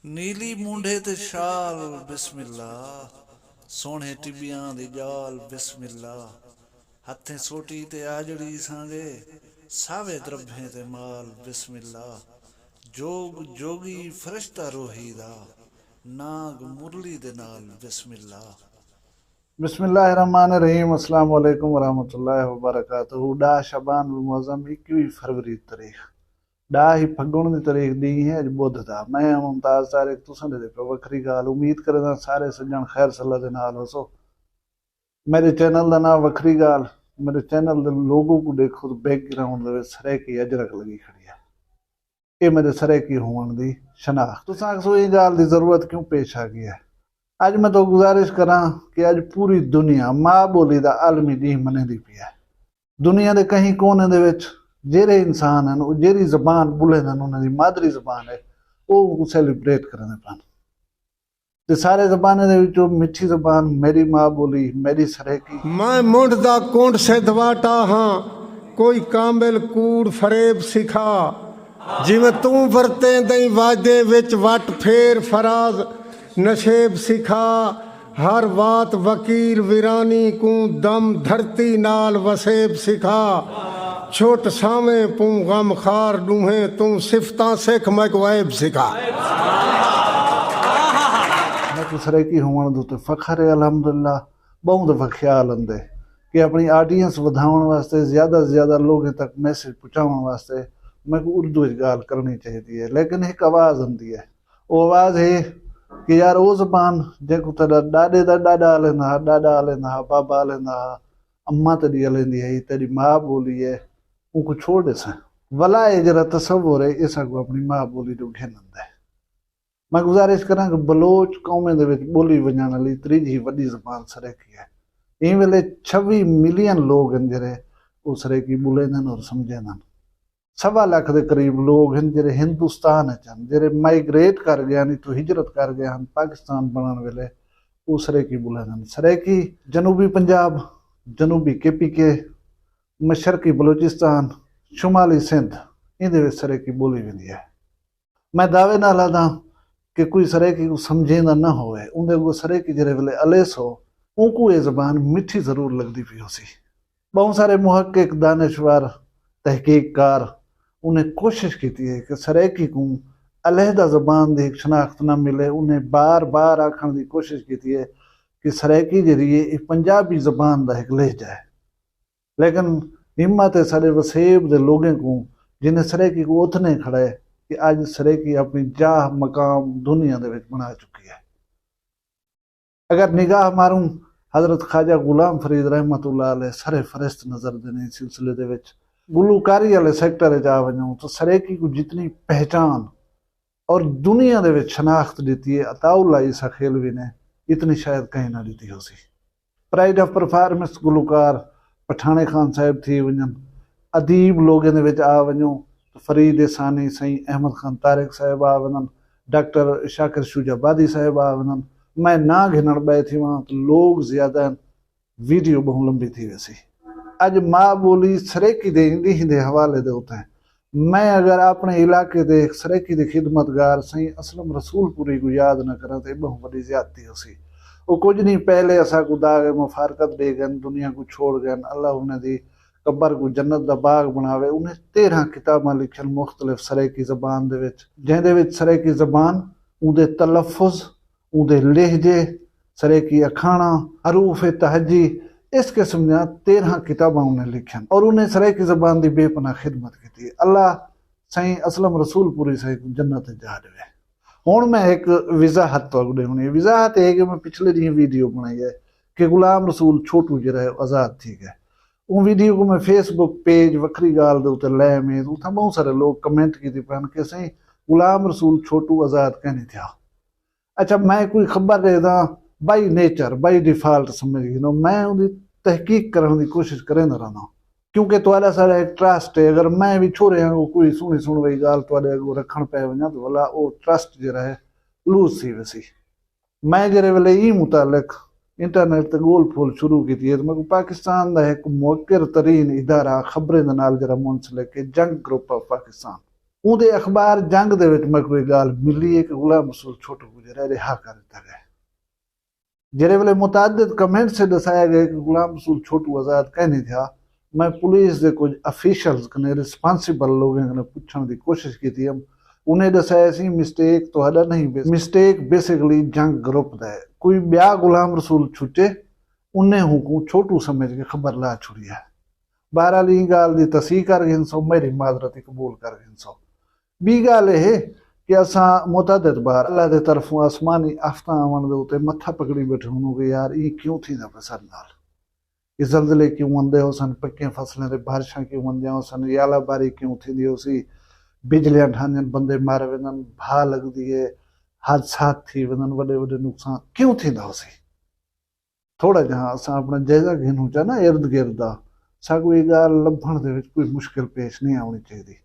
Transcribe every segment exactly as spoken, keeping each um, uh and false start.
نیلی مونڈھے تے شال بسم اللہ، سوہݨے ٹٻیاں دی ڳالھ بسم اللہ، ہتھیں سوٹی تے آجڑی سانگے، ساوے دربھیں تے مال بسم اللہ، جوگ جوڳی فرشتہ روہی دا، نانگ مرلی دے نال بسم اللہ۔ بسم اللہ الرحمن الرحیم۔ السلام علیکم ورحمۃ اللہ وبرکاتہ۔ ݙاہ شعبان المعظم، اکیویں فروری تاریخ، ݙاہ ہی پھڳݨ دی تاریخ ݙینہہ ہے اڄ ٻدھ دا۔ میں ممتاز طارق، تساں ݙیہدے پئے وکھری ڳالھ۔ امید کرینداں سارے سڄݨ خیر صلاح دے نال ہوسو۔ میݙے چینل دا ناں وکھری ڳالھ۔ میݙے چینل دے لوگو کوں ݙیکھو تاں بیک گراؤنڈ دے وچ سرائیکی اجرک لڳی کھڑی ہے۔ اے میݙے سرائیکی ہووݨ دی شناخت۔ تساں آکھسو ایں ڳالھ دی ضرورت کیوں پیش آ ڳئی ہے؟ اڄ میں تہاکوں گزارش کراں کہ اڄ پوری دنیا ماء ٻولی دا عالمی ݙینہہ منیندی پئی ہے۔ دنیا دے کہیں کونے دے وچ جیڑھے انسان ہن، او جیڑھی زبان ٻولیندن، انہاں دی مادری زبان ہے، او اونکوں سیلیبریٹ کریندے پئن۔ تے سارے زبانیں دے وچوں مٹھی زبان میݙی ماء ٻولی، میݙی سرائیکی۔ میں منڈھ دا کنڈ سدھ واٹا ہاں، کوئی کامل کوڑ فریب سکھا۔ جیویں توں ورتیں دئیں واجدے وچ وٹ پھیر فراز نشیب سکھا۔ ہر وات وکیل ویرانی کوں دم دھرتی نال وسیب سکھا۔ چھٹ ساویں پوں غم خار ݙوہیں، توں صفتاں سکھ میکوں عیب سکھا۔ میکوں سرائیکی ہووݨ دے اتے فخر ہے، الحمدللہ۔ ٻہوں دفعہ خیال آندے کہ اپݨی آڈینس ودھاوݨ واسطے، زیادہ توں زیادہ لوگیں تک میسج پہنچاوݨ واسطے میکوں اردو وچ ڳالھ کرݨی چاہیدی ہے، لیکن ہک آواز آندی ہے۔ او آواز ہے کہ یار، او زبان جینکوں تیݙا ݙاݙے دا ݙاݙا آلیندا ہا، ݙاݙا آلیندا ہا، بابا آلیندا ہا، اماں تیݙی آلیندی ہئی، تیݙی ماء ٻولی ہے، اونکوں چھوڑ ݙیساں۔ ولا اے جیڑھا تصور ہے، اے ساکوں اپݨی ماء ٻولی ݙو گھن آندے۔ میں گزارش کراں کہ بلوچ قومیں دے وچ ٻولی ونڄݨ آلی تریجھی وݙی زبان سرائیکی ہے۔ ایں ویلے چھوی ملین لوگ ہن جیڑھے او سرائیکی ٻولیندن اور سمجھیندن۔ سوا لکھ دے قریب لوگ ہن جیڑھے ہندوستان اچ ہن، جیڑھے مائیگریٹ کر ڳئے ہن، اتھوں ہجرت کر ڳئے ہن، پاکستان بݨݨ ویلے او سرائیکی ٻولیندن۔ سرائیکی جنوبی پنجاب، جنوبی کے پی کے، مشرقی بلوچستان، شمالی سندھ، ایندے وچ سرائیکی ٻولی ویندی ہے۔ میں دعوے نال آہداں کہ کوئی سرائیکی کوں سمجھیندا نہ ہووے، اوندے اڳوں سرائیکی جیڑھے ویلے الیسو، اونکوں اے زبان مٹھی ضرور لڳدی پئی ہوسی۔ ٻہوں سارے محقق، دانشور، تحقیق کار انہیں کوشش کیتی ہے کہ سرائیکی کوں علیحدہ زبان دی ہک شناخت نہ ملے۔ انہیں بار بار آکھݨ دی کوشش کیتی ہے کہ سرائیکی جیڑھی ہے، اے پنجابی زبان دا ہک لہجہ ہے۔ لیکن ہمت ہے ساݙے وسیب دے لوگیں کوں، جنہیں سرائیکی کوں اتھنے کھڑائے کہ اڄ سرائیکی اپݨی جاہ مقام دنیا دے وچ بݨا چکی ہے۔ اگر نگاہ ماروں، حضرت خواجہ غلام فرید رحمۃ اللہ علیہ سر فہرست نظر دے نے سلسلے دے وچ۔ گلوکاری والے سیکٹر وچ آ ونڄوں تاں سرائیکی کوں جتنی پہچان اور دنیا دے وچ شناخت ݙتی ہے عطاء اللہ عیسی خیلوی نے، اتنی شاید کہیں نہ ݙتی ہوسی۔ پرائیڈ آف پرفارمنس گلوکار پٹھاݨے خان صاحب تھی ونڄن، ادیب لوگیں دے وچ آ ونڄوں تاں فرید ثانی، سئیں احمد خان طارق صاحب آ ونڄن، ڈاکٹر شاکر شجاع آبادی صاحب آ ونڄن، میں ناں گھنݨ ٻئے تھیواں تاں لوگ زیادہ ہن، ویڈیو ٻہوں لمبی تھی ویسی۔ اڄ ماء ٻولی سرائیکی دے ایں ݙینہہ دے حوالے دے اتے میں اگر اپݨے علاقے دے ہک سرائیکی دے خدمتگار سئیں اسلم رسول پوری کوں یاد نہ کراں تاں اے ٻہوں وݙی زیادتی ہوسی۔ او کجھ ݙینہہ پہلے اساکوں داغ مفارقت ݙے ڳئن، دنیا کوں چھوڑ ڳئن، اللہ انہیں دی قبر کوں جنت دا باغ بݨاوے۔ انہیں تیرھاں کتاباں لکھن مختلف سرائیکی زبان دے وچ، جیندے وچ سرائیکی زبان، اوندے تلفظ، اوندے لہجے، سرائیکی اکھاݨاں، حروف تہجی، اس قسم دیاں تیرھاں کتاباں انہیں لکھن اور انہیں سرائیکی زبان دی بے پناہ خدمت کیتی۔ اللہ سئیں اسلم رسول پوری سئیں کوں جنت اچ جاہ ݙیوے۔ ہݨ میں ہک وضاحت تہاکوں ݙیوݨی ہے۔ وضاحت اے ہے کہ میں پچھلے ݙینہہ ویڈیو بݨائی ہے کہ غلام رسول چھوٹو جیڑھا ہے آزاد تھی ڳئے۔ اوں ویڈیو کوں میں فیس بک پیج وکھری ڳالھ دے اتے لائے میں، اتھاں ٻہوں سارے لوگ کمنٹ کیتی پئن کہ سئیں غلام رسول چھوٹو آزاد کائنی تھیا۔ اچھا، میں کوئی خبر ݙیہداں، بائی نیچر، بائی ڈیفالٹ سمجھ گھنو، میں اوندی تحقیق کرݨ دی کوشش کریندا رہنداں، کیونکہ تہاݙا سارا ہک ٹرسٹ ہے۔ اگر میں وی چھوہرے آنگوں کوئی سݨی سݨوائی ڳالھ تہاݙے اڳوں رکھݨ پئے ونڄاں تاں ولا او ٹرسٹ جیڑھا ہے، لوز تھی ویسی۔ میں جیڑھے ویلے ایں متعلق انٹرنیٹ تے ڳول پھول شروع کیتی ہے تاں میکوں پاکستان دا ہک موقر ترین ادارہ خبریں دے نال جیڑھا منسلک ہے، جنگ گروپ آف پاکستان، اوندے اخبار جنگ دے وچ میکوں اے ڳالھ ملی ہے کہ غلام رسول چھوٹو کوں جیڑھا رہا کر ݙتا ڳئے۔ جیڑھے ویلے متعدد کمنٹس اچ ݙسایا ڳئے کہ غلام رسول چھوٹو آزاد کائنی تھیا، میں پولیس دے کجھ آفیشلز کنے، رسپانسبل لوکیں کنے پچھݨ دی کوشش کیتی ہم۔ انہیں ݙسایا سی مسٹیک تہاݙا نہیں، مسٹیک بیسیکلی جنگ گروپ دا ہے۔ کوئی ٻیا غلام رسول چھٹے، انہیں ہوں کوں چھوٹو سمجھ کے خبر لا چھڑی ہے۔ بہرحال ایں ڳالھ دی تصحیح کر گھنسو، میݙی معذرت قبول کر گھنسو۔ ٻی ڳالھ اے ہے کہ اساں متعدد بار اللہ دے طرفوں آسمانی آفتاں آوݨ دے اتے متھا پکڑی ٻیٹھے ہونوں کہ یار ایں کیوں تھیندا پئے ساݙے نال؟ اے زلزلے کیوں آندے ہوسن؟ پکیں فصلیں تے بارشاں کیوں آندیاں ہوسن؟ یالا باری کیوں تھیندی ہوسی؟ بجلیاں ڈھاندین، بندے مر ویندن، بھا لڳدی ہے، حادثات تھی ویندن، وݙے وݙے نقصان کیوں تھیندا ہوسی؟ تھوڑا جہاں اساں اپݨا جائزہ گھنوں چا نا ارد گرد دا، ساکوں اے ڳالھ لبھݨ دے وچ کوئی مشکل پیش نہیں آوݨی چاہیدی۔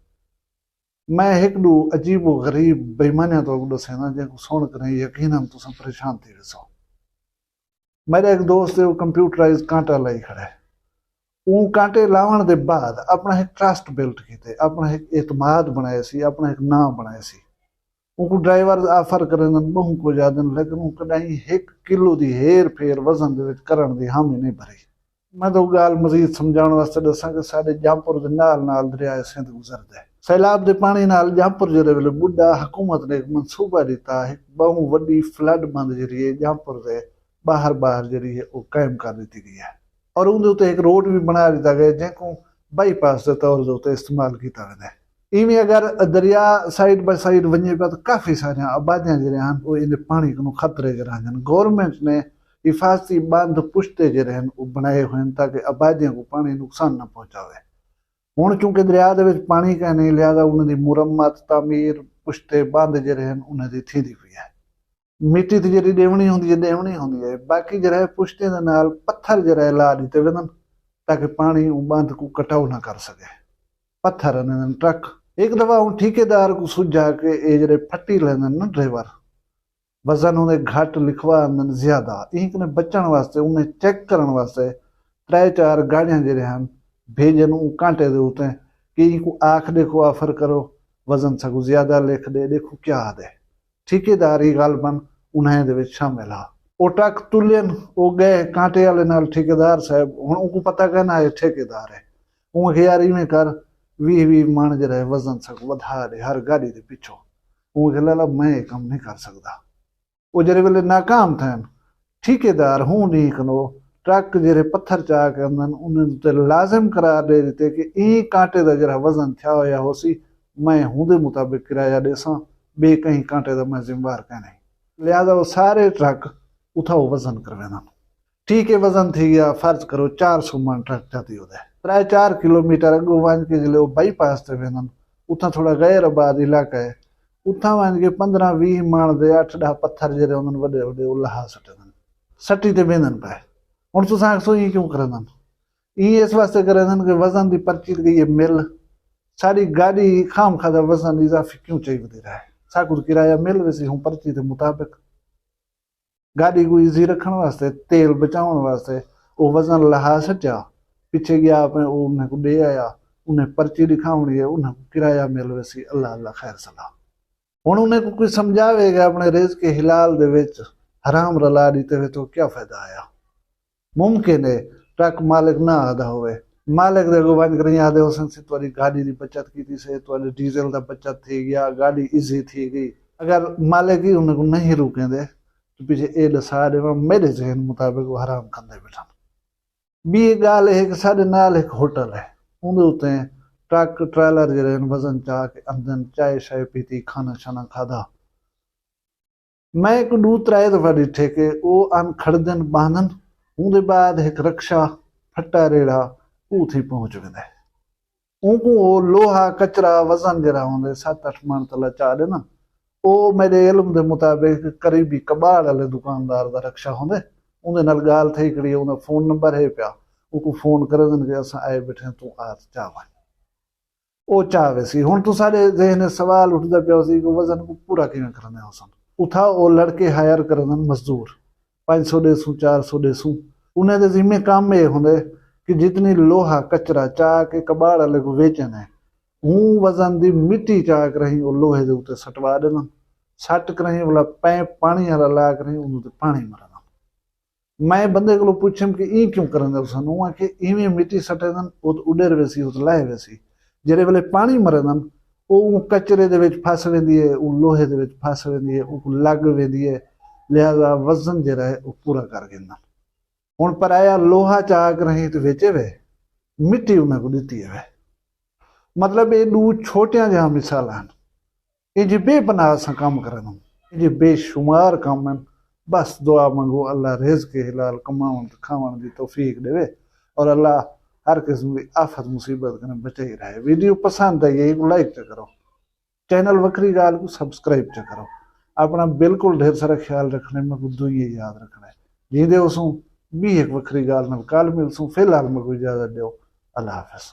میں ہک ݙو عجیب و غریب بےایمانیاں تہاکوں ݙسینداں جینکوں سݨ کریں یقینا تساں پریشان تھی ویسو۔ میݙا ہک دوست ہے، او کمپیوٹرائز کانٹا لائی کھڑا ہے۔ اوں کانٹے لاوݨ دے بعد اپݨا ہک ٹرسٹ بلڈ کیتے، اپݨا ہک اعتماد بݨائے سی، اپݨا ہک ناں بݨائے سی۔ اونکوں ڈرائیورز آفر کریندن، ٻہوں کجھ آہدن، لیکن اوں کݙاہیں ہک کلو دی ہیر پھیر وزن دے وچ کرݨ دی حامی نہیں بھری۔ میں تہاکوں ڳالھ مزید سمجھاوݨ واسطے ݙساں کہ ساݙے جامپور دے نال نال دریائے سندھ گزردا ہے۔ سیلاب دے پاݨی نال جامپور جیڑھے ویلے ٻݙا، حکومت نے ہک منصوبہ ݙتا، ہک ٻہوں وݙی فلڈ بند جیڑھی ہے جامپور دے ٻاہر ٻاہر جیڑھی ہے او قائم کر ݙتی ڳئی ہے، اور اوندے اتے ہک روڈ وی بݨا ݙتا ڳئے جینکوں بائی پاس دے طور دے اتے استعمال کیتا ویندا ہے۔ ایویں اگر دریا سائیڈ بائی سائیڈ ونڄے پیا تاں کافی ساریاں آبادیاں جیڑھیاں ہن او ایندے پاݨی کنوں خطرے اچ رہندن۔ گورنمنٹ نے حفاظتی بند پشتے جیڑھے ہن او بݨائے ہوئے ہن تاکہ آبادیاں کوں پاݨی نقصان نہ پہنچاوے۔ ہݨ چونکہ دریا دے وچ پاݨی کائنی، لہذا انہاں دی مرمت، تعمیر، پشتے بند جیڑھے ہن انہاں دی تھیندی پئی ہے۔ مٹی تے جیڑھی ݙیوݨی ہوندی ہے، ݙیوݨی ہوندی ہے۔ باقی جیڑھا ہے پشتیں دے نال پتھر جیڑھا ہے لا ݙتے ویندن تاکہ پاݨی اوں بند کوں کٹاؤ نہ کر سڳے۔ پتھر آندے ہن ٹرک۔ ہک دفعہ اوں ٹھیکیدار کوں سجھا کہ اے جیڑھے پھٹی لیندن نا ڈرائیور، وزن اوندے گھٹ لکھوا آندن زیادہ۔ ایں کنے بچݨ واسطے، انہیں چیک کرݨ واسطے ترے چار گاڑیاں جیڑھے ہن بھیجن اوں کانٹے دے اتے کہ اینکوں آکھ ݙیکھو، آفر کرو، وزن ساکوں زیادہ لکھ ݙے، ݙیکھو کیا آہدے۔ ٹھیکیدار ہی غالباً انہائیں دے وچ شامل ہا۔ او ٹرک تلین، او ڳئے کانٹے آلے نال۔ ٹھیکیدار صاحب، ہݨ اونکوں پتہ کائنا اے ٹھیکیدار ہے۔ اوں آکھیا، یار ایویں کر، ویہہ ویہہ مݨ جیڑھا ہے وزن ساکوں ودھا ݙے ہر گاݙی دے پچھوں۔ اوں آکھیا، لالا میں اے کم نہیں کر سڳدا۔ او جیڑھے ویلے ناکام تھئن، ٹھیکیدار ہوں ݙینہہ کنوں ٹرک جیڑھے پتھر چا کے آندن انہیں اتے لازم قرار ݙے ݙتے کہ ایں کانٹے دا جیڑھا وزن تھیا ہویا ہوسی، میں ہوندے مطابق کرایہ ݙیساں، ٻئے کہیں کانٹے دا میں ذمہ وار کائنی۔ لہذا او سارے ٹرک اتھاں او وزن کرویندن۔ ٹھیک ہے، وزن تھی ڳیا، فرض کرو چار سو مݨ ٹرک چاتی ہوندے۔ ترے چار کلومیٹر اڳوں ونڄ کے جیلے او بائی پاس تے ویندن، اتھاں تھوڑا غیر آباد علاقہ ہے، اتھاں ونڄ کے پندرہ ویہہ مݨ دے اٹھ ݙاہ پتھر جیڑھے ہوندن وݙے وݙے، او لہا سٹیندن، سٹی تے ویندن پئے۔ ہݨ تساں آکھسو ایں کیوں کریندن؟ ایں اس واسطے کریندن کہ وزن دی پرچی تے ڳئی ہے مل، ساݙی گاݙی خام خواہ دا وزن اضافی کیوں چائی ودی رہے؟ ساکوں کرایہ مل ویسی ہوں پرچی دے مطابق۔ گاݙی کوں ایزی رکھݨ واسطے، تیل بچاوݨ واسطے او وزن لہا سٹیا، پچھے ڳیا اپݨے او انہیں کوں ݙے آیا، انہیں پرچی ݙکھاوݨی ہے، انہیں کوں کرایہ مل ویسی، اللہ اللہ خیر صلاح۔ ہݨ انہیں کوں کوئی سمجھاوے کہ اپݨے رزق حلال دے وچ حرام رلا ݙتے وے تاں کیا فائدہ آیا؟ ممکن ہے ٹرک مالک نہ آہدا ہووے، مالک دے اڳوں ونڄ کریں آہدے ہوسن سی تہاݙی گاݙی دی بچت کیتی سے، تہاݙے ڈیزل دا بچت تھی ڳیا، گاݙی ایزی تھی ڳئی۔ اگر مالک ہی انہیں کوں نہیں روکیندے تاں پچھے اے ݙسا ݙیواں میݙے ذہن مطابق او حرام کھاندے ٻیٹھن۔ ٻی ہک ڳالھ اے ہے کہ ساݙے نال ہک ہوٹل ہے، اوندے اتے ٹرک ٹریلر جیڑھے ہن وزن چا کے آندن، چائے شائے پیتی، کھانا شانا کھادا۔ میں کوں ݙو ترائے دفعہ ݙٹھے کہ او آن کھڑدن ٻاہندن، اوندے بعد ہک رکشہ پھٹا ریڑھا او اتھیں پہنچ ویندے۔ اونکوں او لوہا کچرا وزن جیڑھا ہوندے ست اٹھ مݨ تلا چا ݙیندن۔ او میݙے علم دے مطابق قریبی کٻاڑ آلے دکاندار دا رکشہ ہوندے۔ اوندے نال ڳالھ تھئی کھڑی ہے، اوندا فون نمبر ہے پیا، اونکوں فون کریندن کہ اساں آئے ٻیٹھے ہیں، توں آ تے چا ونڄ۔ او چا ویسی۔ ہݨ تساݙے ذہن اچ سوال اٹھدا پیا ہوسی کہ وزن کوں پورا کیویں کریندے ہوسن؟ اتھاں او لڑکے ہائر کریندن مزدور، پنج سو ݙیسوں، چار سو ݙیسوں۔ انہیں دے ذمے کم اے ہوندے کہ جتنی لوہا کچرا چا کے کباڑ آلے کوں ویچن ہے، ہوں وزن دی مٹی چا کرہیں او لوہے دے اتے سٹوا ݙیندن۔ سٹ کرہیں ولا پیپ پاݨی والا لا کرہیں اوں تے پاݨی مریندن۔ میں بندے کولوں پچھیم کہ ایں کیوں کریندے ہسن؟ اوں آکھے ایویں مٹی سٹیندن، ات اڈر ویسی، ات لہہ ویسی۔ جیڑھے ویلے پاݨی مریندن، او اوں کچرے دے وچ پھس ویندی ہے، اوں لوہے دے وچ پھس ویندی ہے، اونکوں لگ ویندی ہے، لہذا وزن جیڑھا ہے او پورا کر گھندن۔ ہݨ پرایا لوہا چا کرہیں تے ویچے وے، مٹی انہاں کوں ݙتی ہے وے۔ مطلب اے ݙو چھوٹیاں جیہاں مثالاں ہن۔ ایجھے بے پناہ اساں کم کریندوں، ایجھے بے شمار کم ہن۔ بس دعا منگو، اللہ رزق حلال کماوݨ تے کھاوݨ دی توفیق ݙیوے، اور اللہ ہر قسم دی آفت مصیبت کنوں بچائی رہے۔ ویڈیو پسند آئی ہے، ایکوں لائک چا کرو، چینل وکھری ڳالھ کوں سبسکرائب چا کرو، اپݨا بالکل ڈھیر سارا خیال رکھݨے، میکوں دعائیں یاد رکھݨے۔ جیندے ہوسوں ٻی ہک وکھری ڳالھ نال کل ملسوں، فی الحال میکوں اجازت ݙیو، اللہ حافظ۔